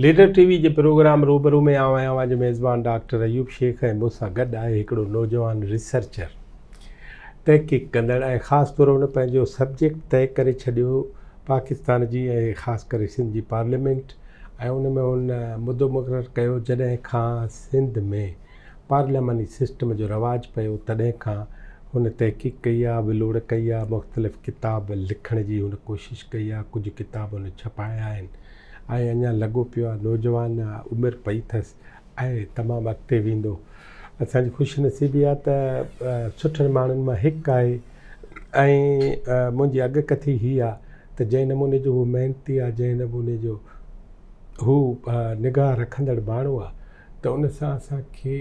Leader ٽي V جي programme روبرو ۾ آئون آهيان اوهان جو ميزبان ڊاڪٽر ايوب شيخ ۽ مون سان گڏ آهي هڪڙو نوجوان ريسرچر، تحقيق ڪندڙ ۽ خاص طور هن پنهنجو سبجيڪٽ طئي ڪري ڇڏيو پاڪستان جي ۽ خاص ڪري سنڌ جي پارليامينٽ ۽ ان ۾ هن مدو مقرر ڪيو جڏهن کان سنڌ ۾ پارلياماني سسٽم جو رواج پيو تڏهن کان هن تحقيق ڪئي آ، ولوڙ ڪئي آ، مختلف ڪتاب لکڻ جي هن ڪوشش ڪئي آ، ڪجهه ڪتاب هن ڇپايا آهن ۽ اڃا لڳو پيو آ، نوجوان آ، عمر پئي اٿس ۽ تمام اڳتي ويندو. اسان جي خوش نصيبي آ ته سٺن ماڻهن مان هڪ آهي ۽ منهنجي اڳڪٿي هي آ ته جنهن نموني جو هو محنتي آ، جنهن نموني جو هو نگاهه رکندڙ ماڻهو آ، ته ان سان اسان کي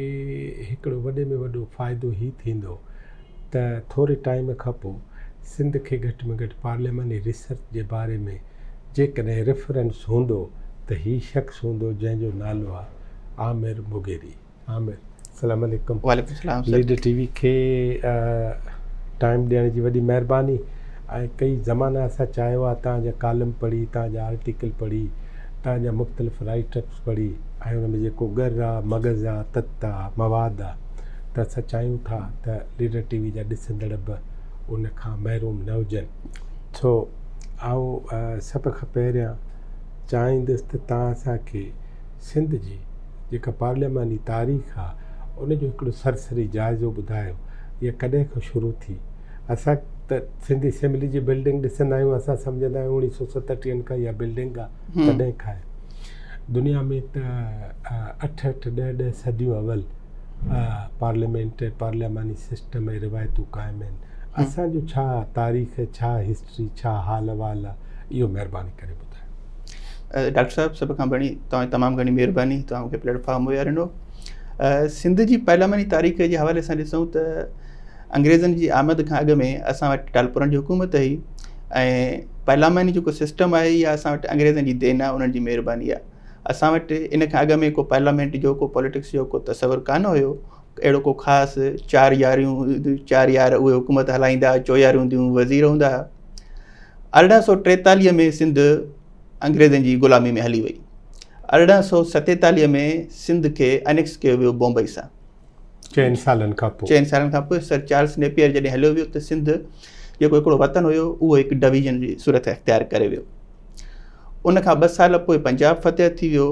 هڪڙو وڏي ۾ وڏو فائدو هي ٿيندو ته ٿوري ٽائيم کان پوء سنڌ کي گهٽ ۾ گهٽ پارلياماني ريسرچ جي باري ۾ جيڪڏهن ريفرنس هوندو ته هي شخص هوندو جنهن جو نالو آ عامر مغيري. عامر السلام عليڪم. وعليڪم السلام سر. ليڊر ٽي وي کي ٽائيم ڏيڻ جي وڏي مهرباني ۽ ڪئي زمانا اسان چاهيو آ توهان جا ڪالم پڙهي توهان جا آرٽيڪل پڙهي توهان جا مختلف رائيٽ اپس پڙهي ۽ ان ۾ جيڪو ڳر آ، مغز آ، تت آ، مواد آ ته اسان چاهيون ٿا ته ليڊر ٽي وي جا ڏسندڙ به ان کان محروم نه هجن. سو آئون سڀ کان پهريان چاهيندس ته توهان اسان کي سنڌ جي جيڪا پارلياماني تاريخ آ ان جو هڪڙو سرسري جائزو ٻڌايو اها ڪڏهن کان شروع ٿي؟ اسان ته سنڌ اسيمبلي جي بلڊنگ ڏسندا آهيون اسان سمجهندا آهيون اوڻيهه سو ستٽيهن کان اها بلڊنگ آ تڏهن کان آهي. دنيا ۾ ته اٺ اٺ ڏهه ڏهه صديون اول پارليامينٽ ۽ پارلياماني سسٽم ۽ روايتون قائم آهن. اسان جو ڇا تاريخ ڇا هسٽري ڇا حال احوال آ اهو مهرباني ڪري ٻڌايو. ڊاڪٽر صاحب سڀ کان پهرين توهان جي تمام گهڻي مهرباني توهان مونکي پليٽ فارم مهيا ڏنو. سنڌ جي پارلياماني تاريخ جي حوالي سان ڏسون ته انگريزن جي آمد کان اڳ ۾ اسان وٽ ٽالپرن جي حڪومت هئي ۽ پارلياماني جيڪو سسٽم آهي اها اسان وٽ انگريزن جي دين آهي انهن جي مهرباني آهي اسان وٽ ان کان اڳ ۾ ڪو پارليامينٽ جو ڪو پاليٽڪس جو ڪو تصور ڪانه هيو اهڙو ڪو خاص چار ياريون چار يار اهي حڪومت هلائيندا چوياريون هونديون وزير هوندا 1843 ۾ سنڌ انگريزن جي غلامي ۾ هلي وئي 1847 ۾ سنڌ کي انيڪس ڪيو ويو بمبئي سان چئن سالن کان پوء. چئن سالن کان پوء سر چارلس نيپيئر جڏهن هليو ويو ته سنڌ جيڪو هڪڙو وطن هيو اهو هڪ ڊويزن جي صورت اختيار ڪري ويو. ان کان ٻه سال پوء پنجاب فتح ٿي ويو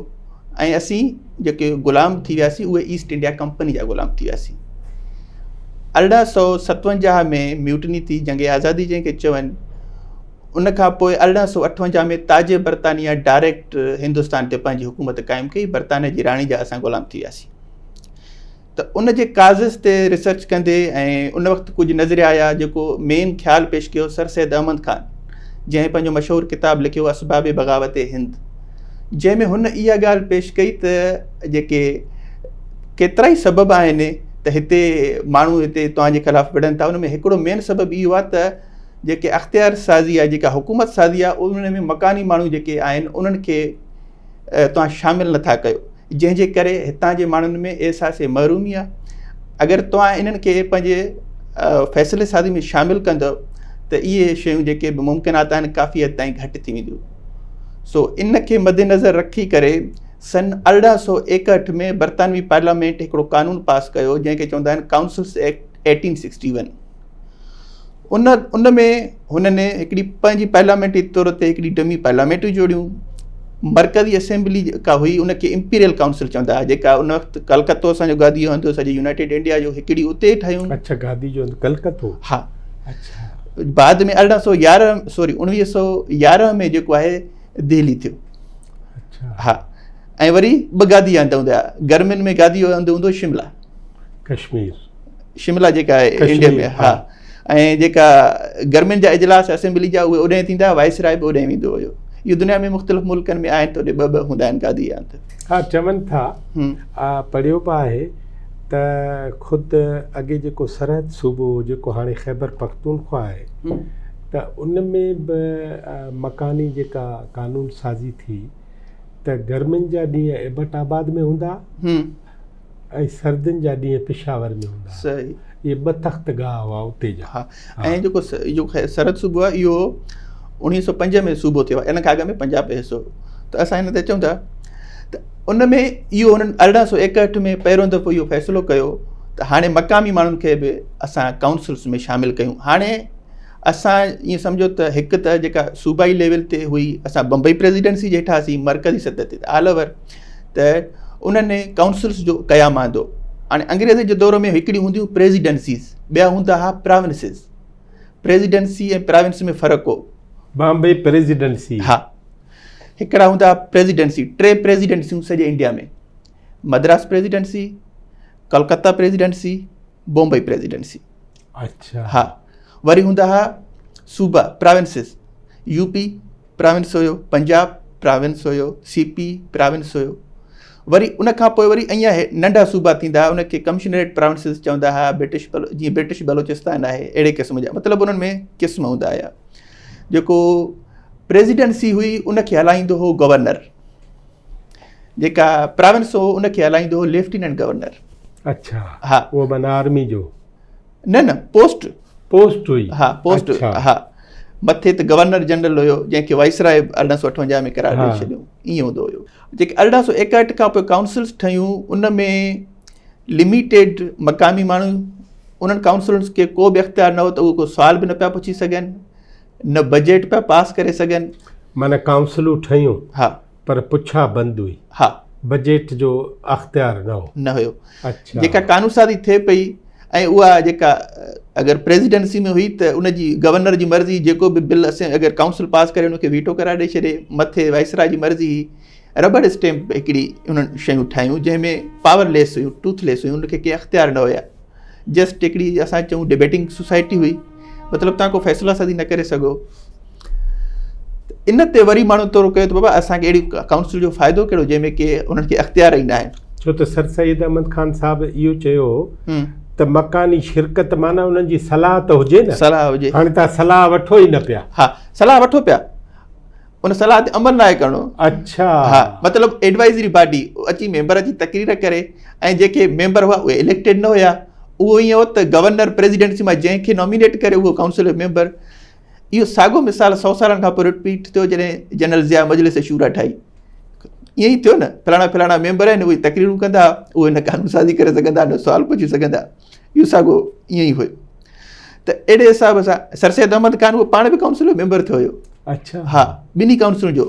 ۽ اسين جيڪي غلام ٿي وياسين اهي ايسٽ انڊيا ڪمپني جا غلام ٿي وياسين. 1857 ۾ ميوٽني ٿي جنگ آزادي جنهن کي چون ان کان پوء 1858 ۾ تاج برطانيه ڊائريڪٽ هندستان تي پنهنجي حڪومت قائم ڪئي برطانيه جي راڻي جا اسان غلام ٿي وياسين. ته ان جي ڪازز تي ريسرچ ڪندي ۽ ان وقت ڪجهه نظريا آيا جيڪو مين خيال پيش ڪيو سر سيد احمد خان جنهن پنهنجو مشهور ڪتاب لکيو اسباب بغاوت هند جنهن ۾ هن اها ڳالهه پيش ڪئي ته جيڪي ڪيترائي سبب آهن ته هتي ماڻهو هتي توهان جي خلاف وڙهن ٿا ان ۾ هڪڙو مين سبب اهو آهي ته جيڪي اختيار سازي آهي جيڪا حڪومت سازي آهي ان ۾ مڪاني ماڻهو جيڪي آهن انهن کي توهان شامل نٿا ڪيو جنهن جي ڪري هتان جي ماڻهن ۾ احساس محرومي آهي اگر توهان انهن کي پنهنجي فيصلي سازي ۾ شامل ڪندو ته اهي شيون جيڪي به ممڪنات آهن ڪافي حد تائين گهٽ ٿي وينديون سو ان کي مد نظر رکي ڪري سن 1861 ۾ برطانوي پارليامينٽ هڪڙو قانون پاس ڪيو جنهن کي چوندا آهن ڪائونسلس ايڪٽ 1861 ان ان ۾ هنن هڪڙي پنهنجي پارليامينٽري طور تي هڪڙي ڊمي پارليامينٽون جوڙيون مرڪزي اسيمبلي جيڪا هئي ان کي امپيريل ڪائونسل چوندا هئا جيڪا ان وقت ڪلڪتو اسان جو گادي جو هنڌ هو سڄي يونائيٽيڊ انڊيا جو هڪڙي اتي ٺهيون. اڇا گادي جو هنڌ ڪلڪتو. ها اڇا بعد ۾ 1811 سوري 1911 ۾ جيڪو آهي دهلي ٿيو. اڇا ها ۽ وري ٻه گادي جا هنڌ هوندا هئا گرمين ۾ گادي جو هنڌ هوندو شملا. ڪشمير. شملا جيڪا آهي انڊيا ۾ ها ۽ جيڪا گرمين جا اجلاس اسيمبلي جا اهي اوڏانهن ٿيندا وائس راء به اوڏانهن ويندو هيو اهو دنيا ۾ مختلف ملڪن ۾ آهن ته اوڏي ٻه ٻه هوندا آهن گادي جا هنڌ. ها چون ٿا پڙهيو به آهي ته خود اڳي جيڪو سرحد صوبو هو جيڪو هاڻي خيبر پختونخوا آهي ته ان ۾ به مڪاني جيڪا قانون سازي ٿي ته گرمين جا ڏينهن ايبٽ آباد ۾ هوندا ۽ سردين جا ڏينهن پشاور ۾ هوندا هئا. صحيح. اهي ٻه تخت گاهه هئا اتي جا. ها ۽ جيڪو اهو سرحد صوبو آهي اهو 1905 ۾ صوبو ٿيو آهي ان کان اڳ ۾ پنجاب جو حصو هو ته اسان هن تي اچون ٿا. ته ان ۾ اهو هنن 1861 ۾ پهريون دفعو اهو فيصلو ڪيو ته هاڻي مقامي ماڻهن کي به اسان ڪائونسلس ۾ شامل ڪيون. هاڻي اسان ائين سمجهو ته هڪ ته جيڪا صوبائي ليول تي هئي اسان بمبئي پريزيڊنسي جي هيٺ هئاسين، مرڪزي سطح تي آل اوور، ته انهن ڪائونسلس جو قيام آندو. هاڻي انگريزي جي دور ۾ هڪڙي هونديون پريزيڊنسيز، ٻيا هوندا هئا پراونسز. پريزيڊنسي ۽ پراونس ۾ فرق هو. بامبي پريزيڊنسي. ها، هڪڙا هوندا پريزيڊنسي، ٽي پريزيڊنسيون سڄي India ۾، Madras presidency, Calcutta presidency, Bombay presidency. اچھا. ها، وري هوندا هئا صوبا، پراونسز، يو پي پراونس هيو، پنجاب پراونس هيو، سي پي پراونس هيو. وري ان کان پوء وري ائين ننڍا صوبا ٿيندا هئا، ان کي ڪمشنريٽ پراونسز چوندا هئا، برٽش جيئن برٽش بلوچستان آهي اهڙي قسم جا، مطلب انهن ۾ قسم هوندا هيا. جيڪو پريزيڊنسي هئي ان کي هلائيندو هو گورنر، جيڪا پراونس هو ان کي هلائيندو هو ليفٽيننٽ گورنر. اڇا. ها، اهو معنيٰ آرمي جو؟ نه نه، پوسٽ. پوسٽ هئي. ها، پوسٽ. ها، مٿي ته گورنر جنرل هيو جنهن کي وائسراء 1858 ۾ قرار ڏئي ڇڏيو، ائين هوندو هيو. جيڪي 1861 کان پوء ڪائونسلس ٺهيون ان ۾ لميٽيڊ مقامي ماڻهو، انهن ڪائونسلس کي ڪو به اختيار نه هو ته اهي ڪو سوال به نه پيا پڇي سگهن، نه بجيٽ پيا پاس ڪري سگهن. معنيٰ ڪائونسلون ٺهيون. ها. پر پڇا بند هئي. ها. بجيٽ جو اختيار نه هو. نه هيو. اڇا. جيڪا قانون سازي ٿئي پئي ۽ اها جيڪا اگر پريزيڊنسي ۾ هئي ته ان جي گورنر جي مرضي، جيڪو به بل اسين اگر ڪائونسل پاس ڪري ان کي ويٽو قرار ڏئي ڇڏي، مٿي وائسراء جي مرضي هئي. ربڙ اسٽيمپ هڪڙي انهن شيون ٺاهيون جنهن ۾ پاور ليس هيون، ٽوٿ ليس هيون، ان کي ڪي اختيار نه هيا. جسٽ هڪڙي اسان چئون ڊبيٽنگ سوسائٽي هئي، مطلب تان ڪو فيصلا سازي نه ڪري سگهو. ان تي وري ماڻهو تورو ڪيو ته بابا اسان کي اهڙي ڪائونسل جو فائدو ڪهڙو جنهن ۾ ڪي انهن کي اختيار ئي نه آهن. ڇو ته سر سيد احمد خان صاحب اهو چيو هو ته مڪاني شرڪت معنيٰ انهن جي صلاح ته هجي نه، صلاح هجي. هاڻي تان صلاح وٺو ئي نه پيا. ها، صلاح وٺو پيا، ان صلاح تي عمل ناهي ڪرڻو. اڇا. ها، مطلب ايڊوائزري باڊي اچي ميمبر اچي تقرير ڪري ۽ جيڪي ميمبر هئا اهي اليڪٽيڊ نه هيا، اهو ائين هو ته گورنر پريزيڊنسي مان جنهن کي نامينيٽ ڪري اهو ڪائونسل جو ميمبر. اهو ساڳيو مثال 100 سالن کان پوء رپيٽ ٿيو جڏهن جنرل ضياء مجلس شورا ٺاهي، ائين ئي ٿيو نه، فلاڻا فلاڻا ميمبر آهن اهي تقريرون ڪندا، اهي نه قانون سازي ڪري سگهندا نه سوال پڇي سگهندا، اهو ساڳيو ائين ئي هيو. ته اهڙي حساب سان سر سيد احمد خان اهو پاڻ به ڪائونسل جو ميمبر ٿيو هيو. اڇا. ها، ٻنهي ڪائونسلن جو،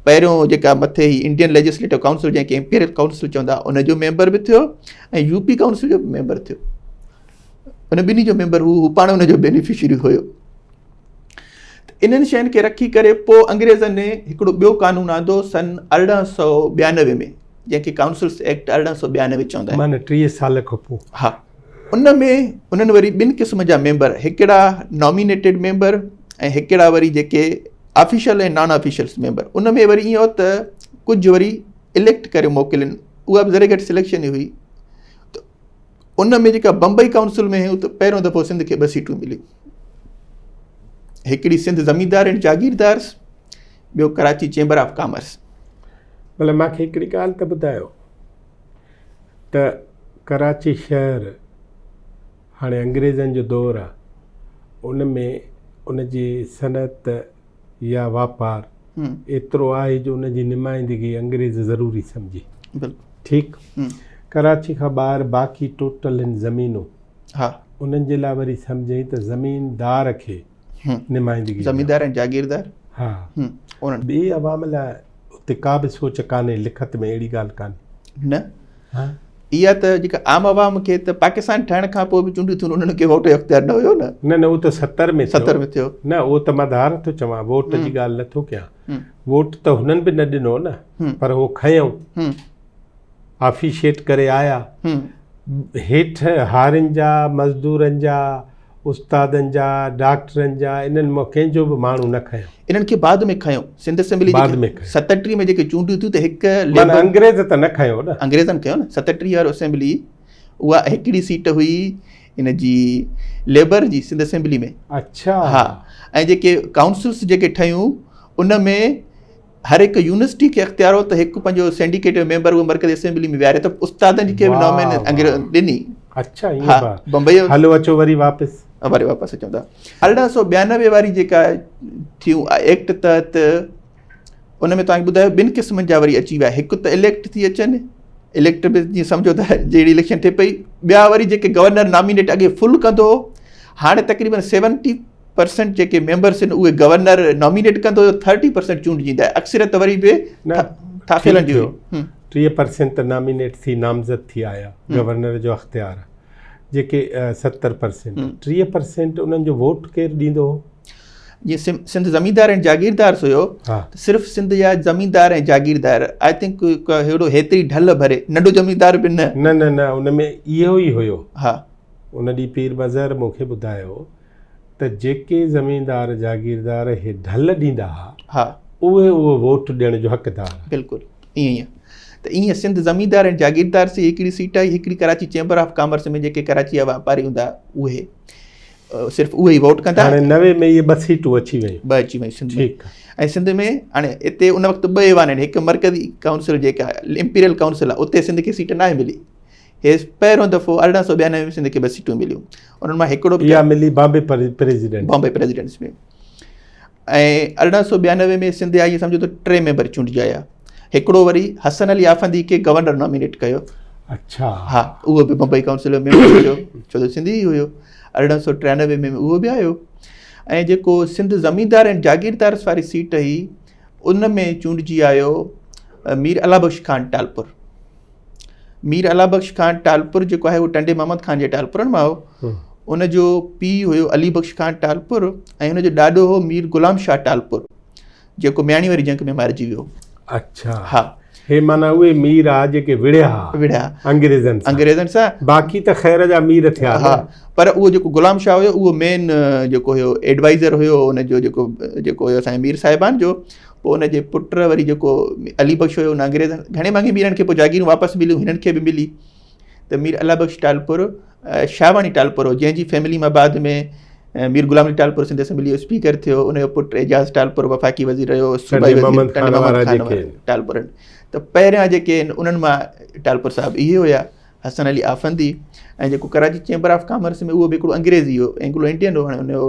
پهريون جيڪا مٿي هي انڊين ليجسليٽو ڪائونسل جنهن کي امپيريل ڪائونسل چوندا ان جو ميمبر به ٿيو ۽ يو پي ڪائونسل جو به ميمبر ٿيو، ان ٻنهي جو ميمبر هو، هو پاڻ ان جو بينيفشري هيو. انهن شين کي رکي ڪري پوء انگريزن هڪڙو ٻيو قانون آندو سن 1892 ۾ جنهن کي ڪائونسلس ايڪٽ 1892 چوندا آهن. معنيٰ 30 سال کان پوء. ها، ان ۾ انهن وري ٻن قسم جا ميمبر، هڪڙا نامينيٽيڊ ميمبر ۽ هڪڙا وري جيڪي آفيشل ۽ نان آفيشلس ميمبر. ان ۾ وري ائين هو ته ڪجهه وري اليڪٽ ڪري موڪلين، اها به ذري گهٽ سليڪشن ئي هئي. ته ان ۾ جيڪا بمبئي ڪائونسل ۾ هيون ته پهريون دفعو سنڌ کي 2 سيٽون مليون، هڪڙي سنڌ زميندار ۽ جاگيردارس، ٻيو ڪراچي چيمبر آف ڪامرس. ڀلا مان کي هڪڙي ڳالهه ته ٻڌايو ته ڪراچي شهر هاڻي انگريزن جو دور آ، ان ۾ ان جي صنعت يا واپار ايترو آهي جو ان جي نمائندگي انگريز ضروري سمجهي. بلڪل. ٺيڪ. ڪراچي کان ٻاهر باقي ٽوٽل هن زمينون. ها. انهن جي لاء وري سمجهين ته زميندار کي نمائندگي ڏيان. زميندار ۽ جاگيردار. ها. انهن. ٻي عوام لاء اتي ڪا به سوچ ڪانهي، لکت ۾ اهڙي ڳالهه ڪانهي. نه. ها. اها ته جيڪا عام عوام کي ته پاڪستان ٺهڻ کان پوء به چونڊيون ٿيون انهن کي ووٽ جو اختيار نه هيو نه. نه نه اهو ته 70 ۾ ٿيو. 70 ۾ ٿيو. نه اهو ته مان ڌار ٿو چوان، ووٽ جي ڳالهه نه ٿو ڪيان. ووٽ ته هنن به نه ڏنو نه، پر هو کنيائون، آفيشيٽ ڪري آيا. هيٺ هارين جا، مزدورن جا، استادن جا، ڊاڪٽرن جا، انهن مان ڪنهن جو به ماڻهو نه کنيو. انهن کي بعد ۾ کنيو. سنڌ اسيمبلي بعد ۾ کنيو. 37 ۾ جيڪي چونڊيون ٿيون ته هڪ معنيٰ انگريز ته نه کنيو نه. انگريزن کنيو نه. 37 وارو اسيمبلي اها هڪڙي سيٽ هئي ان جي ليبر جي سنڌ اسيمبلي ۾. اڇا. ها، ۽ جيڪي ڪائونسلس جيڪي ٺهيون ان ۾ هر هڪ يونيورسٽي کي اختيار هو ته هڪ پنهنجو سينڊيڪيٽ جو ميمبر اهو مرڪزي اسيمبلي ۾ ويهاري ته استادن کي به نامين انگريز ڏني. اڇا، ائين ها، بمبئي. هلو اچو وري واپس. وري واپس اچون ٿا. 1892 واري جيڪا ٿيون ايڪٽ تحت ان ۾ توهان کي ٻڌايو ٻن قسمن جا وري اچي ويا هڪ ته اليڪٽ ٿي اچن اليڪٽ به جيئن سمجهو ته جهڙي اليڪشن ٿئي پئي ٻيا وري جيڪي گورنر نامينيٽ اڳي فل ڪندو هو هاڻي تقريبن 70% جيڪي ميمبرس آهن اهي گورنر نامينيٽ ڪندو هو 30% چونڊجيندا اڪثريت وري به ٿاڦيلن جي هئي 30% ته نامينيٽ ٿي نامزد ٿي آيا گورنر جو اختيار جيڪي 70% 30% انهن جو ووٽ ڪير ڏيندو هو جيئن سنڌ زميندار ۽ جاگيردار هيو ته صرف سنڌ جا زميندار ۽ جاگيردار I think ههڙو هيتري ڍل ڀري ننڍو زميندار به نه نه نه نه ان ۾ اهو ئي هيو ها ان ڏينهن پير مظهر مون کي ٻڌايو ته جيڪي زميندار جاگيردار هي ڍل ڏيندا ها ها اهي اهو ووٽ ڏيڻ جو حقدار بلڪل ائين ئي ته ائين سنڌ زميندار ۽ جاگيردار سي هڪڙي سيٽ آئي هڪڙي ڪراچي چيمبر آف ڪامرس ۾ جيڪي ڪراچي جا واپاري هوندا اهي صرف اهي ئي ووٽ ڪندا. هاڻي 90 ۾ اهي ٻه سيٽون اچي ويون. ٻه اچي ويون سنڌ ۾ ۽ سنڌ ۾ هاڻي اتي ان وقت ٻه ايوان آهن هڪ مرڪزي ڪائونسل جيڪا امپيريل ڪائونسل آهي اتي سنڌ کي سيٽ ناهي ملي هي پهريون دفعو 1892 ۾ سنڌ کي ٻه سيٽون مليون انهن مان هڪڙو اها ملي بامبي پريزيڊنٽ بامبي پريزيڊنٽس ۾ ۽ 1892 ۾ سنڌ جا ائين سمجهو ته ٽي ميمبر چونڊجي آيا هڪڙو وري حسن علي آفندي کي گورنر نامينيٽ ڪيو اڇا ها اهو به بمبئي ڪائونسل جو ميمبر هيو ڇو ته سنڌي ئي هيو 1893 ۾ اهو به آيو ۽ جيڪو سنڌ زميندار ۽ جاگيردار واري سيٽ هئي ان ۾ چونڊجي آيو مير الله بخش خان ٽالپر مير الله بخش خان ٽالپر جيڪو آهي اهو ٽنڊي محمد خان جي ٽالپرن مان هو ان جو پيء هيو علي بخش خان ٽالپر ۽ هن جو ڏاڏو هو مير غلام شاهه ٽالپر جيڪو مياڻي واري جنگ ۾ مارجي ويو. اڇا ها هي معنيٰ اهي مير آ جيڪي وڙهيا وڙهيا انگريزن سان انگريزن سان باقي ته خير جا مير ٿيا ها پر اهو جيڪو غلام شاهه هيو اهو مين جيڪو هيو ايڊوائزر هيو ان جو جيڪو جيڪو هيو اسان جي مير صاحبان جو پوء ان جي پٽ وري جيڪو علي بخش هيو ان انگريزن گهڻي ڀاڱي ميرن کي پوء جاگيرون واپس مليون هنن کي به ملي ته مير الله بخش ٽالپر شاهواڻي ٽالپر هو جنهن جي فيملي مان بعد ۾ مير غلام علي ٽالپر سنڌ اسيمبلي جو اسپيڪر ٿيو ان جو پٽ اعجاز ٽالپر وفاقي وزير رهيو صوبائي وزير ٽنڊي محمد خان وارا ٽالپر ته پهريان جيڪي آهن انهن مان ٽالپر صاحب اهي هيا حسن علي آفندي ۽ جيڪو ڪراچي چيمبر آف ڪامرس ۾ اهو به هڪڙو انگريزي هو اينگلو انڊين هو هاڻي ان جو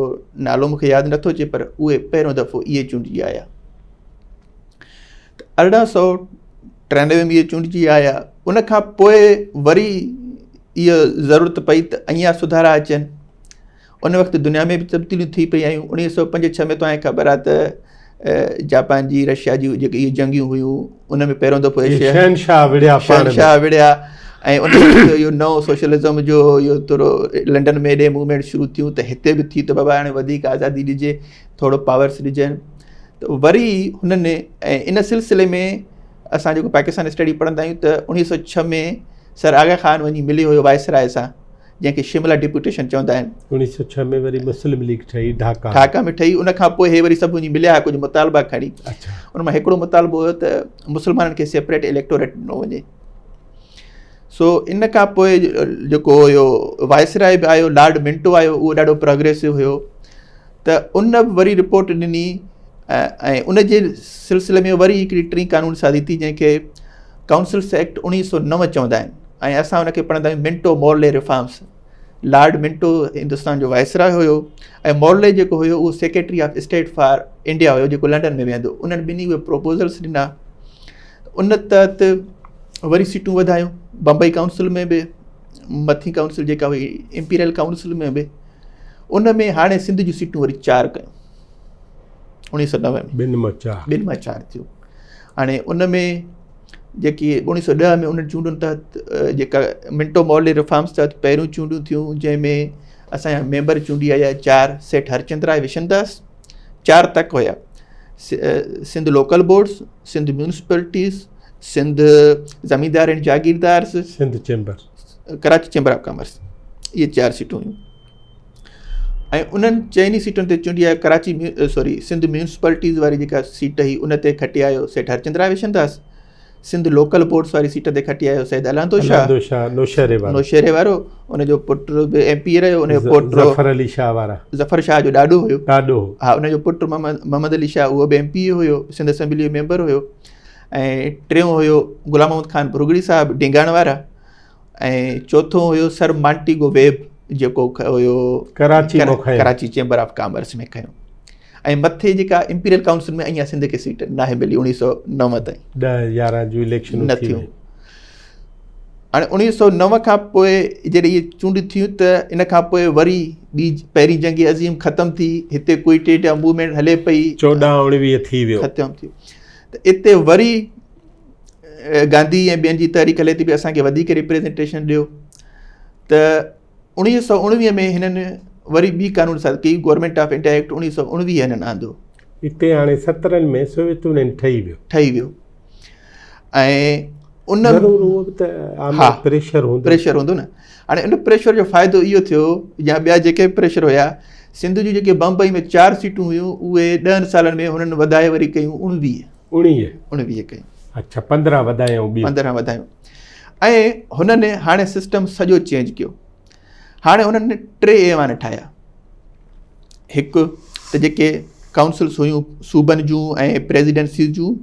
نالو مونکي ياد نٿو اچي پر اهي پهريون دفعو اهي چونڊجي آيا ته 1893 ۾ اهي چونڊجي آيا ان کان پوء وري اها ضرورت پئي ته اڃا سڌارا اچن ان وقت دنيا ۾ به تبديليون ٿي پئي آيون 1905 6 ۾ توهان کي خبر آهي ته جاپان جي رشيا جي جيڪي اهي جنگيون هيون ان ۾ پهريون دفعو ايشيا شهنشاهه وڙهيا شهنشاهه وڙهيا ۽ ان وقت اهو نئون سوشلزم جو اهو ٿورو لنڊن ۾ ايڏي موومينٽ شروع ٿيون ته هتي به ٿي ته بابا هاڻي وڌيڪ آزادي ڏجي ٿورو پاورس ڏجن ته وري هنن ۽ ان سلسلي ۾ اسان جيڪو پاڪستان اسٽڊي پڙهندا آهيون ته 1906 ۾ سر آغا خان وڃي مليو هيو وائسراء سان جنهن کي شملا ڊپوٽيشن چوندا آهن. 1906 ۾ وري مسلم ليگ ٺهي ڍاڪا ۾. ڍاڪا ۾ ٺهي ان کان پوء هي وري سڀ وڃي مليا ڪجهه مطالبا کڻي ان مان هڪڙو مطالبو هيو ته مسلمانن کي سيپريٽ اليڪٽوريٽ ڏنو وڃي سو ان کان پوء جيڪو هيو وائسراء به آيو لارڊ منٽو آيو اهو ڏاڍو پروگريسو هيو ته ان به وري رپورٽ ڏني ۽ ان جي سلسلي ۾ وري هڪڙي ٽين قانون سازي ٿي جنهن کي ڪائونسلس ايڪٽ 1909 چوندا آهن ۽ اسان ان کي پڙهندا آهيون Minto Morley reforms Lord Minto Hindustan جو وائسراء هيو ۽ مورلي جيڪو هيو اهو secretary of state for India هيو جيڪو لنڊن ۾ ويهندو انهن ٻنهي اهي پروپوزلس ڏنا ان تحت وري سيٽون وڌايون بمبئي ڪائونسل ۾ به مٿين ڪائونسل جيڪا هئي امپيريل ڪائونسل ۾ به ان ۾ هاڻي سنڌ جون سيٽون وري چار ڪيون 1990 ۾ ٻن مان چار ٻن مان چار ٿيون هاڻي ان ۾ جيڪي 1910 ۾ انهن چونڊن تحت جيڪا منٽو مورلي ريفارمز تحت پهريون چونڊون ٿيون جنهن ۾ اسان جا ميمبر چونڊي آيا چار سيٺ هرچند راء وشنداس چار تڪ هيا Sindh local boards Sindh municipalities Sindh zamindar ۽ jagirdar Sindh chamber Karachi chamber of commerce اهي چار سيٽون هيون ۽ انهن چئني سيٽن تي چونڊي آيو ڪراچي سوري سنڌ ميونسپلٽيز واري جيڪا سيٽ هئي ان تي کٽي آيو سيٺ هرچند راء وشنداس سنڌ لوڪل بورڊس واري سيٽ تي کٽي آيو سيد الهندو شاهه نوشهري وارو نوشهري وارو ان جو پٽ به ايم پي رهيو ان جو پوٽو ظفر علي شاهه وارا ظفر شاهه جو ڏاڏو هيو ڏاڏو ها ان جو پٽ محمد محمد علي شاهه اهو به ايم پي هيو سنڌ اسيمبلي جو ميمبر هيو ۽ ٽيون هيو غلام محمد خان ڀرڳڙي صاحب ڊينگاڻ وارا ۽ چوٿون هيو سر مانٽيگو ويب جيڪو هيو Karachi Karachi chamber of commerce ۾ کنيو. ۽ مٿي جيڪا امپيريل ڪائونسل ۾ اڃا سنڌ کي سيٽ ناهي ملي 1909 تائين. 10 11 جون اليڪشنون نه ٿيون. هاڻي 1909 کان پوء جڏهن اهي چونڊون ٿيون ته ان کان پوء وري ٻي پهرين جنگ عظيم ختم ٿي، هتي ڪوئٽ انڊيا موومينٽ هلي پئي. 14 19 ٿي ويو. ختم ٿي ته اتي وري گانڌي ۽ ٻين جي تحريڪ هلي ٿي پئي اسان کي وڌيڪ ريپريزنٽيشن ڏيو ته 1919 ۾ هنن وري ٻي قانون سازي ڪئي، گورنمينٽ آف انڊيا ايڪٽ 1919 هنن آندو. اتي هاڻي سترن ۾ سوويت يونين ٺهي ويو. ٺهي ويو ۽ ان ضرور اهو به ته عام پريشر هوندو. پريشر هوندو نه. هاڻي ان پريشر جو فائدو اهو ٿيو يا ٻيا جيڪي به پريشر هيا، سنڌ جون جيڪي بمبئي ۾ 4 سيٽون هيون اهي 10 سالن ۾ هنن وڌائي وري ڪيون 19. 19. 19 ڪيون. اڇا 15 وڌايائون ٻيون. 15 وڌايون. ۽ هنن هاڻي سسٽم سڄو چينج ڪيو. هاڻي هنن ٽي ايوان ٺاهيا. هڪ ته جيڪي ڪائونسلس هيون صوبن جون ۽ پريزيڊنسيز جون،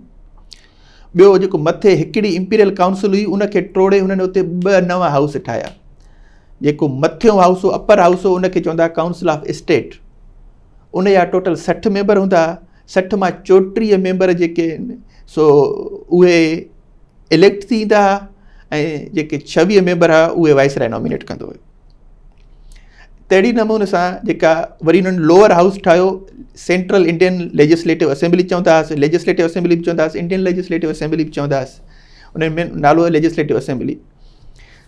ٻيو جيڪو مٿي هڪڙي امپيريل ڪائونسل هئي ان کي ٽوڙي هنن اتي ٻه نوان هائوس ٺاهيا. جيڪو مٿيون هائوس هو اپر هائوس هو ان کي چوندا ڪائونسل آف اسٽيٽ، ان جا ٽوٽل 60 ميمبر هوندا، 60 مان 34 ميمبر جيڪي آهن سو اهي اليڪٽ ٿي ايندا هئا ۽ جيڪي 26 ميمبر هئا اهي وائسراء نامينيٽ ڪندو هيو. تهڙي نموني سان جيڪا وري انهن لوئر هائوس ٺاهيو، سينٽرل انڊين ليجسليٽو اسيمبلي چوندا هئاسين، ليجسليٽو اسيمبلي به چوندا هئاسين، انڊين ليجسليٽو اسيمبلي به چوندا هئاسين، ان ۾ نالو هو ليجسليٽو اسيمبلي.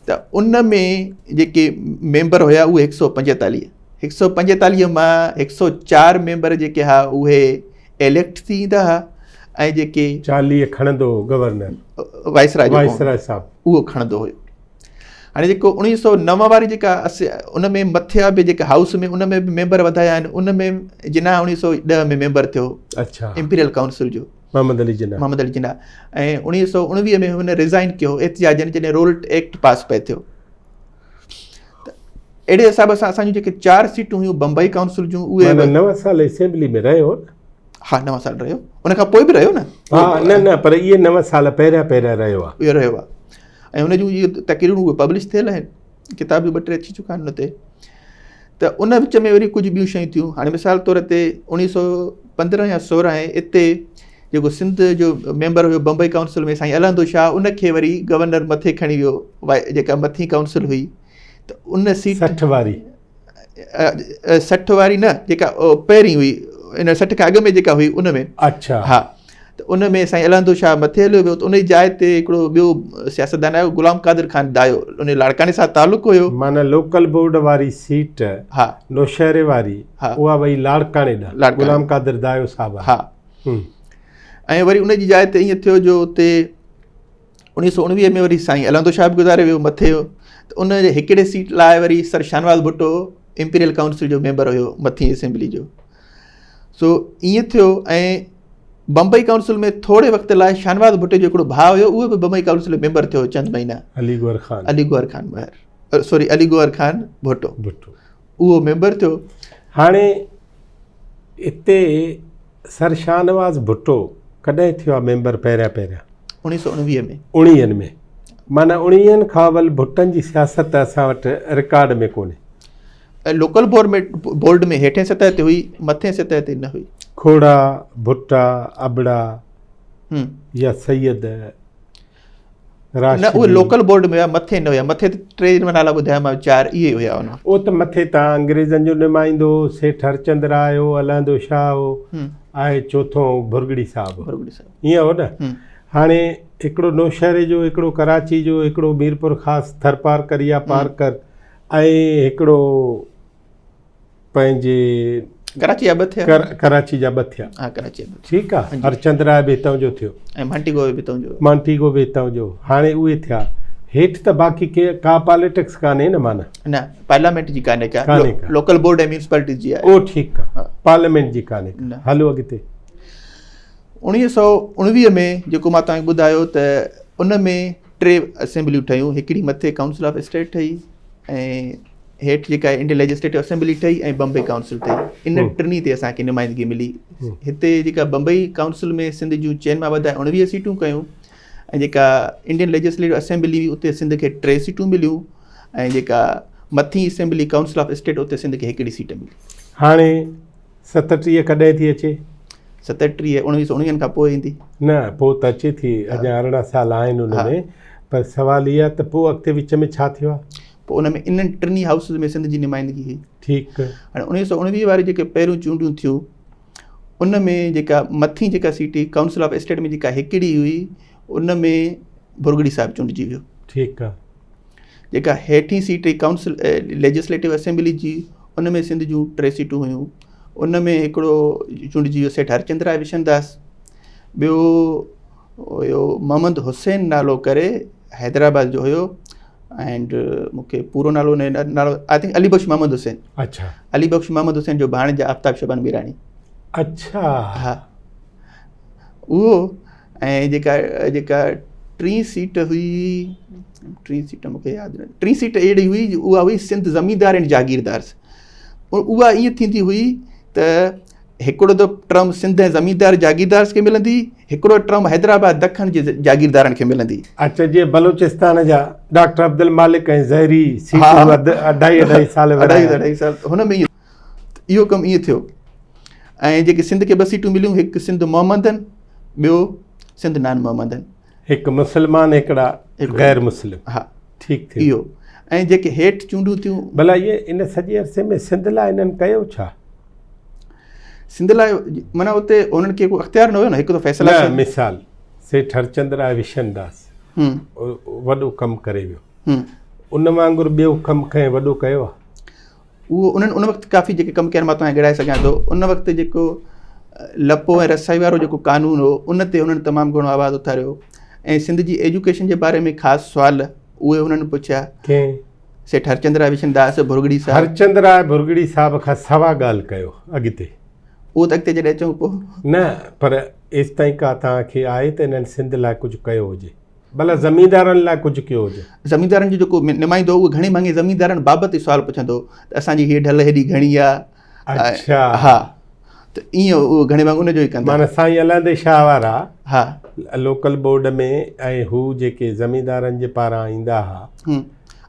ته ان ۾ جيڪي ميمبر هيا اهي 145، 145 مان 104 ميمبر جيڪي هئا اهي اليڪٽ ٿي ايندا هئا ۽ جيڪي 40 کڻندو هو گورنر وائسراء جيڪو وائسراء صاحب اهو کڻندو هيو. هاڻي جيڪو 1909 واري جيڪا ان ۾ مٿيا به جيڪا هائوس ۾ ان ۾ به ميمبر وڌايا آهن، ان ۾ جناح 1910 ۾ ميمبر ٿيو. اڇا. امپيريل ڪائونسل جو محمد علي جناح. محمد علي جناح ۽ 1919 ۾ هن ريزائن ڪيو احتجاجن جڏهن رولٽ ايڪٽ پاس پئي ٿيو. ته اهڙي حساب سان اسان جون جيڪي 4 سيٽون هيون بمبئي ڪائونسل جون اهي معنيٰ 9 سال اسيمبلي ۾ رهيو نه؟ ها 9 سال رهيو، ان کان پوء به رهيو نه. ها نه نه پر اهي 9 سال پهريان پهريان رهيو آهي. اهو رهيو آهي ۽ هن جون اهي تقريرون اهي پبلش ٿيل آهن، ڪتاب به ٻه ٽي اچي چڪا آهن ان تي. ته ان وچ ۾ وري ڪجهه ٻيون شيون ٿيون. هاڻي مثال طور تي 1915 يا 16 اتي جيڪو سنڌ جو ميمبر هيو بمبئي ڪائونسل ۾ سائين الهندو شاهه، ان کي وري گورنر مٿي کڻي ويو، جيڪا مٿين ڪائونسل هئي ته ان سيٽ 60 واري، 60 واري نه جيڪا پهرين هئي ان 60 کان اڳ ۾ جيڪا هئي ان ۾. اڇا. ها ته ان ۾ سائين الهندو شاهه مٿي هليو ويو ته ان جي جاء تي هڪڙو ٻيو سياستدان آيو غلام قادر خان دايو، ان جو لاڙڪاڻي سان تعلق هيو. معنيٰ لوڪل بورڊ واري سيٽ ها. نوشهري واري ها. اها وئي لاڙڪاڻي ڏانهن، لاڙڪاڻي. غلام قادر دايو صاحب ها. ۽ وري ان جي جاء تي ائين ٿيو جو اتي 1919 ۾ وري سائين الهندو شاهه به گذاري ويو مٿي هو ته ان جي هڪڙي سيٽ لاء وري سر شاهنواز ڀٽو امپيريل ڪائونسل جو ميمبر هيو مٿين اسيمبلي جو. سو ائين ٿيو ۽ بمبئي ڪائونسل ۾ ٿوري وقت لاء شاهنواز ڀٽي جو هڪڙو ڀاء هيو اهو به بمبئي ڪائونسل جو ميمبر ٿيو چند مهينا. علي گوهر خان. علي گوهر خان مهر، سوري علي گوهر خان ڀٽو. ڀٽو. اهو ميمبر ٿيو. هاڻي اتي سر شاهنواز ڀٽو ڪڏهن ٿيو آهي ميمبر پهريان پهريان؟ 1919 ۾. اڻويهن ۾. معنيٰ اڻويهن کان اول ڀٽن جي سياست اسان وٽ رڪارڊ ۾ ڪونهي. لوڪل بورڊ ۾ هيٺين سطح تي هئي، مٿين سطح تي نه هئي. کوڙا، ڀٽا، ابڙا يا سيد، راشدي. نه اهي لوڪل بورڊ ۾ هيا، مٿي نه هيا. مٿي ته ٽي نالا ٻڌايامانو، 4 اهي هيا ان وقت. اهو ته مٿي تان انگريزن جو نمائندو هو، سيٺ هرچند راء هو، الهندو شاهه هو، آهي چوٿون ڀرڳڙي صاحب هو. ڀرڳڙي صاحب. ائين هو نه؟ هاڻي هڪڙو نوشهري جو، هڪڙو ڪراچي جو، هڪڙو ميرپورخاص ٿرپارڪر يا پارڪر ۽ هڪڙو پنهنجي ڪراچي جا ٻه ٿيا. ڪراچي جا ٻه ٿيا. ها ڪراچي جا ٻه. ٺيڪ آ. هرچند راء به هتان جو ٿيو. ۽ مانٽيگو به هتان جو. مانٽيگو به هتان جو. هاڻي اهي ٿيا. هيٺ ته باقي ڪي ڪا پاليٽڪس ڪانهي نه معنيٰ. نه پارليامينٽ جي ڪانهي ڪا. ڪانهي ڪا. لوڪل بورڊ ۽ ميونسپالٽيز جي آهي. او ٺيڪ آ. پارليامينٽ جي ڪانهي ڪا. هلو اڳتي. 1919 ۾ جيڪو مان توهان کي ٻڌايو ته ان ۾ ٽي اسيمبليون ٺهيون، هڪڙي مٿي ڪائونسل آف اسٽيٽ ٺهي ۽ هيٺ جيڪا انڊين ليجسليٽو اسيمبلي ٺهي ۽ بمبئي ڪائونسل ٺهي. ان ٽنهي تي اسان کي نمائندگي ملي. هتي جيڪا بمبئي ڪائونسل ۾ سنڌ جون چئن مان وڌائي 19 سيٽون ڪيون ۽ جيڪا انڊين ليجسليٽو اسيمبلي هئي اتي سنڌ کي 3 سيٽون مليون ۽ جيڪا مٿين اسيمبلي ڪائونسل آف اسٽيٽ اتي سنڌ کي هڪڙي سيٽ ملي. هاڻي 27 ڪڏهن ٿي اچي؟ 37 1919 کان پوء ايندي. نه پوء ته اچي ٿي اڃا 18 سال آهن ان ۾ پر سوال هي آهي ته پوء اڳتي وچ ۾ ڇا ٿيو آهي؟ پوء ان ۾ انهن ٽنهي هائوسز ۾ سنڌ جي نمائندگي هئي. ٺيڪ. هاڻي 1919 واري جيڪي پهريون چونڊون ٿيون ان ۾ جيڪا مٿين جيڪا سيٽ هئي ڪائونسل آف اسٽيٽ ۾ جيڪا هڪڙي هئي ان ۾ ڀرڳڙي صاحب چونڊجي ويو. ٺيڪ آ. جيڪا هيٺين سيٽ هئي ڪائونسل ليجسليٽو اسيمبلي جي ان ۾ سنڌ جون ٽي سيٽون هيون ان ۾ هڪڙو چونڊجي ويو سيٺ هرچند راء وشنداس ٻيو هيو محمد حسين نالو ڪري حيدرآباد جو هيو اينڊ مونکي پورو نالو نه نالو I think Ali Bakhsh Muhammad Hussain. اڇا. علي بخش محمد حسين جو ڀاڻيج آفتاب شبان ميراڻي. اڇا. ها اهو ۽ جيڪا جيڪا ٽين سيٽ هئي ٽين سيٽ مونکي ياد نه ٽين سيٽ اهڙي هئي اها هئي سنڌ زميندار ۽ جاگيردار اها ائين ٿيندي هئي ته هڪڙو ته ٽرم سنڌ ۽ زميندار جاگيردار کي ملندي هڪڙو ٽرم حيدرآباد دکن جي جاگيردارن کي ملندي. اچ جي بلوچستان جا ڊاڪٽر عبدالمالڪ ۽ زهري سيٽون اڍائي اڍائي سال اڍائي اڍائي سال هن ۾ اهو ڪم ائين ٿيو ۽ جيڪي سنڌ کي ٻه سيٽون مليون هڪ سنڌ محمدن ٻيو سنڌ نان محمدن. هڪ مسلمان هڪڙا غير مسلم. ها ٺيڪ ٿيو. اهو ۽ جيڪي هيٺ چونڊون ٿيون. ڀلا اهي ان سڄي عرصي ۾ سنڌ لاء انهن ڪيو ڇا؟ سنڌ لاء معنيٰ اتي انهن کي ڪو اختيار نه هيو نه هڪ ته فيصلا نه مثال سيٺ هرچند راء وشنداس وڏو ڪم ڪري ويو ان وانگر ٻيو ڪم ڪنهن وڏو ڪيو آهي؟ اهو انهن ان وقت ڪافي جيڪي ڪم ڪيا آهن مان توهان کي ڳڻائي سگهان ٿو ان وقت جيڪو لپو ۽ رسائي وارو جيڪو قانون هو ان تي انهن تمام گهڻو آواز اٿاريو ۽ سنڌ جي ايجوڪيشن جي باري ۾ خاص سوال اهي انهن پڇيا. ڪنهن؟ سيٺ هرچند راء وشن داس ڀرڳڙي صاحب. هرچند راء ڀرڳڙي صاحب کان سوا ڳالهه ڪيو اڳتي. اهو ته اڳتي جڏهن اچون پوء. نه پر ايستائين ڪا توهان کي آهي ته انهن سنڌ لاء ڪجهه ڪيو هجي. ڀلا زميندارن لاء ڪجهه ڪيو هجي. زميندارن جو جيڪو نمائندو هو اهو گهڻي ڀاڱي زميندارن بابت ئي سوال پڇندو هو ته اسان جي هيء ڍل هيڏي گهڻي آ. اڇا. ها ته ائين اهو گهڻي ڀاڱي ان جو ئي ڪندا. معنيٰ سائين الهندي شاهه وارا ها. لوڪل بورڊ ۾ ۽ هو جيڪي زميندارن جي پاران ايندا ها. ۽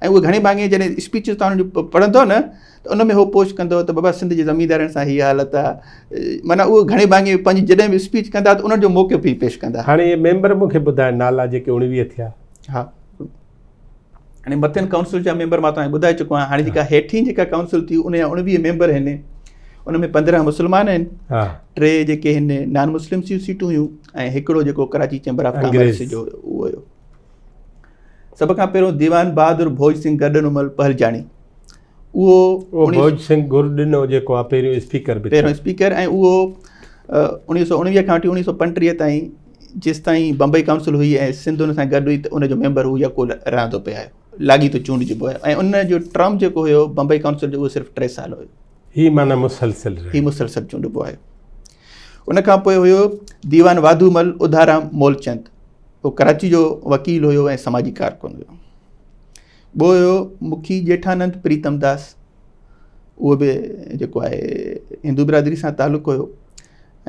اهي گهڻي ڀاڱي جڏهن اسپيچز توهان انهن جون پڙهندؤ نه ته ان ۾ هو پوسٽ ڪندو ته بابا سنڌ جي زميندارن سان هي حالت آ معنيٰ اهو گهڻي ڀاڱي پنهنجي جڏهن به اسپيچ ڪندا ته انهن جو موقعو پئي پيش ڪندا. هاڻي اهي ميمبر مون کي ٻڌاء نالا جيڪي 19 ٿيا. ها هاڻي مٿين ڪائونسل جا ميمبر مان توهان کي ٻڌائي چڪو آهيان هاڻي جيڪا هيٺين جيڪا ڪائونسل ٿي ان جا 19 ميمبر آهن ان ۾ 15 مسلمان آهن ٽي جيڪي آهن نان مسلم جون سيٽون هيون ۽ هڪڙو جيڪو ڪراچي چيمبر آف ڪامرس جو اهو هيو. سڀ کان پهريون ديوان بهادر ڀوڄ سنگهه گرڏنومل پهلجاڻي اهو اهو ڀوڄ سنگهه گرڏنو جيڪو آ پهريون اسپيڪر به پهريون اسپيڪر ۽ اهو 1919 کان وٺي 1935 تائين جيستائين بمبئي ڪائونسل هئي ۽ سنڌ ان سان گڏ هئي ته ان جو ميمبر هو يڪو رهندو پئي آيو لاڳيتو چونڊجبو آيو ۽ ان جو ٽرم جيڪو هيو بمبئي ڪائونسل جو اهو صرف 3 سال هيو. هي معنيٰ مسلسل رهيو. هي مسلسل چونڊبو آيو. ان کان پوء هيو ديوان واڌومل اڌارام مولچند اهو ڪراچي جو وڪيل هيو ۽ سماجي ڪارڪن هيو. ٻيو هيو مکي ڄيٺانند پريتم داس اهو به جيڪو آهي هندو برادري سان تعلق هيو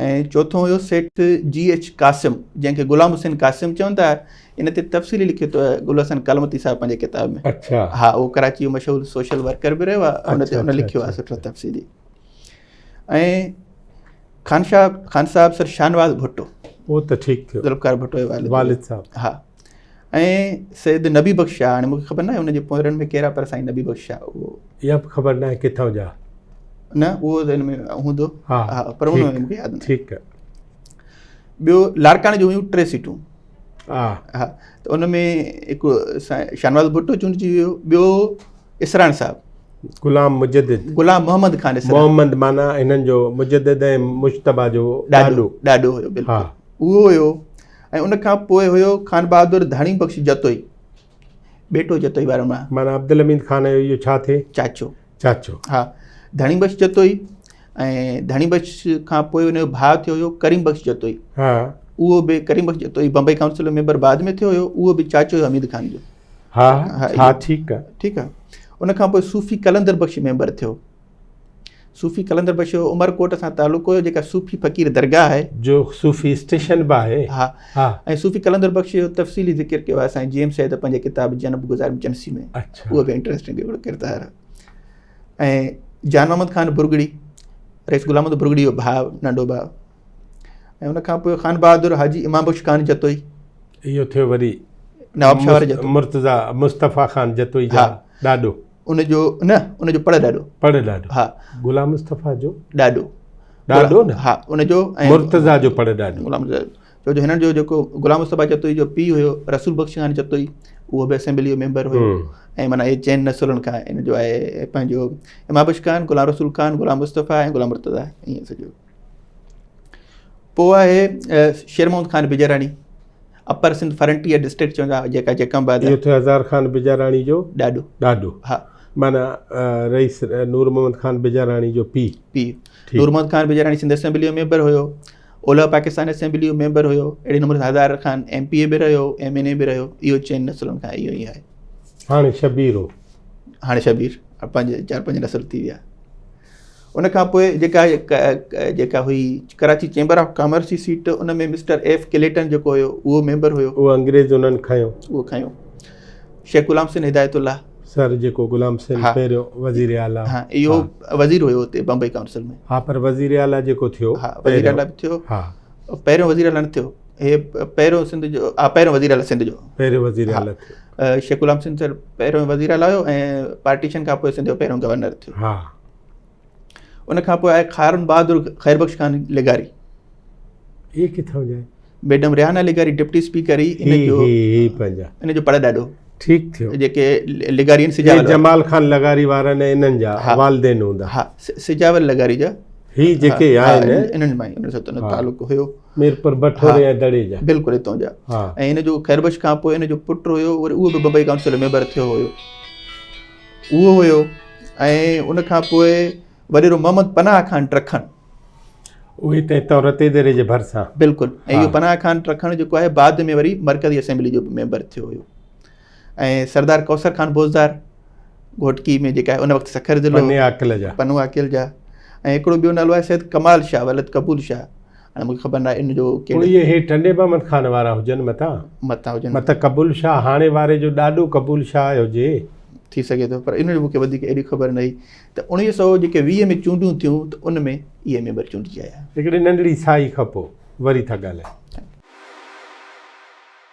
۽ چوٿون هيو سيٺ جي ايڇ قاسم جنهن کي غلام حسين قاسم چون ٿا ان تي تفصيلي لکيو ٿو گل حسن ڪلمتي صاحب پنهنجي ڪتاب ۾ اڇا ها اهو ڪراچي جو مشهور سوشل ورڪر به رهيو آهي ان تي ان لکيو آهي سٺو تفصيلي ۽ خان صاحب خان صاحب سر شاهنواز ڀٽو اهو ته ٺيڪ ٿيو ذوالفقار ڀٽو جو والد والد صاحب ها ۽ سيد نبي بخش شاهه هاڻي مونکي خبر ناهي ان جي پوئرن ۾ ڪير آهي پر سائين نبي بخش شاهه اهو اها به خبر ناهي ڪٿان جا نه اهو ته ان ۾ هوندو ها ها پر ان مونکي ياد نه ٺيڪ آهي ٻيو لاڙڪاڻي جون هيون ٽي سيٽون ها ها ته ان ۾ هڪ شاهنواز ڀٽو چونڊجي ويو ٻيو اسراڻ صاحب غلام مجدد غلام محمد خان اسراڻ محمد معنيٰ هنن جو مجدد ۽ مجتبيٰ جو ڏاڏو ڏاڏو هيو بلڪل اهو هيو ۽ ان کان پوء هيو خان بهادر ڌڻي بخش جتوئي ٻيٽو جتوئي وارن مان معنيٰ عبدالحميد خان جو اهو ڇا ٿئي چاچو چاچو ها ڌڻي بخش جتوئي ۽ ڌڻي بخش کان پوء ان جو ڀاء ٿيو هيو ڪريم بخش جتوئي ها اهو به ڪريم بخش جتوئي بمبئي ڪائونسل جو ميمبر بعد ۾ ٿيو هيو اهو به چاچو هيو حميد خان جو ها ها ٺيڪ آ ٺيڪ آ ان کان پوء صوفي قلندر بخش ميمبر ٿيو صوفي قلندر بخش جو عمر ڪوٽ سان تعلق هيو جيڪا صوفي فقير درگاهه آهي جو صوفي اسٽيشن به آهي ها ها ۽ صوفي قلندر بخش جو تفصيلي ذڪر ڪيو آهي سائين جي ايم سيد پنهنجي ڪتاب جنب گذاريم جنسي ۾ اڇا اهو به انٽريسٽنگ هڪڙو ڪردار آهي ۽ جان محمد خان برگڙي رئيس غلام محمد ڀرڳڙي جو ڀاء، ننڍو ڀاء. ۽ ان کان پوء خان بهادر حاجي امام بخش خان جتوئي. اهو ٿيو وري نواب شاهه واري جتوئي. مرتضيٰ مصطفيٰ خان جتوئي جا ڏاڏو. ان جو نه ان جو پڙ ڏاڏو. پڙ ڏاڏو. ها. غلام مصطفيٰ جو ڏاڏو. ڏاڏو نه؟ ها ان جو ۽ مرتضيٰ جو پڙ ڏاڏو. غلام مرتضيٰ ڇو جو هنن جو جيڪو غلام مصطفيٰ جتوئي جو پيء هيو رسول بخش خان جتوئي اهو به اسيمبلي جو ميمبر هيو ۽ معنيٰ اهي چئن نسلن کان ان جو آهي پنهنجو امام بخش خان، غلام رسول خان، غلام مصطفيٰ ۽ غلام مرتضيٰ ائين سڄو. پوء آهي Sher Muhammad Khan Bijarani upper Sindh frontier district چوندا جيڪا جيڪب آباد اهو ٿيو هزار خان بجاراڻي جو ڏاڏو. ڏاڏو. ها. معنيٰ رئيس نور محمد خان بجاراڻي جو پيء. پيء. نور محمد خان بجاراڻي سنڌ اسيمبلي جو ميمبر هيو. اولهه پاڪستان اسيمبلي جو ميمبر هيو. اهڙي نموني سان هزار خان ايم پي اي به رهيو، ايم اين اي به رهيو. اهو چئن نسلن کان اهو ئي آهي. هاڻي شبير هو. هاڻي شبير پنج چار پنج نسل ٿي ويا. ان کان پوء جيڪا جيڪا هئي ڪراچي چيمبر آف ڪامرس جي سيٽ ان ۾ مسٽر ايف ڪليٽن جيڪو هيو اهو ميمبر هيو. اهو انگريز انهن کنيو. اهو کنيو. شيخ غلام حسين هدايت الله. سر جيڪو غلام حسين پهريون وزير اعليٰ. ها اهو وزير هيو اتي بمبئي ڪائونسل ۾. ها پر وزير اعليٰ جيڪو ٿيو. ها وزير اعليٰ به ٿيو. ها. پهريون وزير اعليٰ نه ٿيو. هي پهريون سنڌ جو ها پهريون وزير اعليٰ سنڌ جو. پهريون وزير اعليٰ ٿيو. شيخ غلام حسين سر پهريون وزير اعليٰ هيو ۽ پارٽيشن کان پوء سنڌ جو پهريون گورنر ٿيو. ها. ان کان پوء آهي خارن بهادر خير بخش خان لغاري. هي ڪٿان جا؟ ميڊم ريحانه لغاري ڊپٽي اسپيڪر هئي ان جو هي هي پنهنجا ان جو پڙ ڏاڏو. ٺيڪ ٿيو. جيڪي لغاري آهن سجاول جمال خان لغاري وارن ۽ انهن جا والدين هوندا. ها سجاول لغاري جا هي جيڪي آهن انهن مان انهن سان تعلق هيو. ميرپور بٺوري ۽ دڙي جا. بلڪل اتان جا. ۽ ان جو خير بخش کان پوء ان جو پٽ هيو وري اهو به بمبئي ڪائونسل جو ميمبر ٿيو هيو. اهو هيو ۽ ان کان پوء وڏيرو محمد پناهه خان ٽرکڻ. اهي ته هتان رتي ديري جي ڀرسان. بلڪل ۽ اهو پناهه خان ٽرکڻ جيڪو آهي بعد ۾ وري مرڪزي اسيمبلي جو به ميمبر ٿيو هيو. ۽ سردار ڪوثر خان بوزدار گهوٽڪي ۾ جيڪا آهي ان وقت سکر ضلعو پني عاقل جا. پنو عاقل جا. ۽ هڪڙو ٻيو نالو آهي سيد ڪمال شاهه ولد قبول شاهه. هاڻي مونکي خبر ناهي ان جو ڪهڙي. پوء اهي ٽنڊي محمد خان وارا هجن متان. متان هجن. متان قبول شاهه هاڻي واري جو ڏاڏو قبول شاهه هجي. ٿي سگهي ٿو پر ان جو مونکي وڌيڪ ايڏي خبر نه هئي ته اوڻيهه سئو جيڪي 20 ۾ چونڊون ٿيون ته ان ۾ اهي ميمبر چونڊجي آيا. هڪڙي ننڍڙي ساهي کپو وري ٿا ڳالهايون.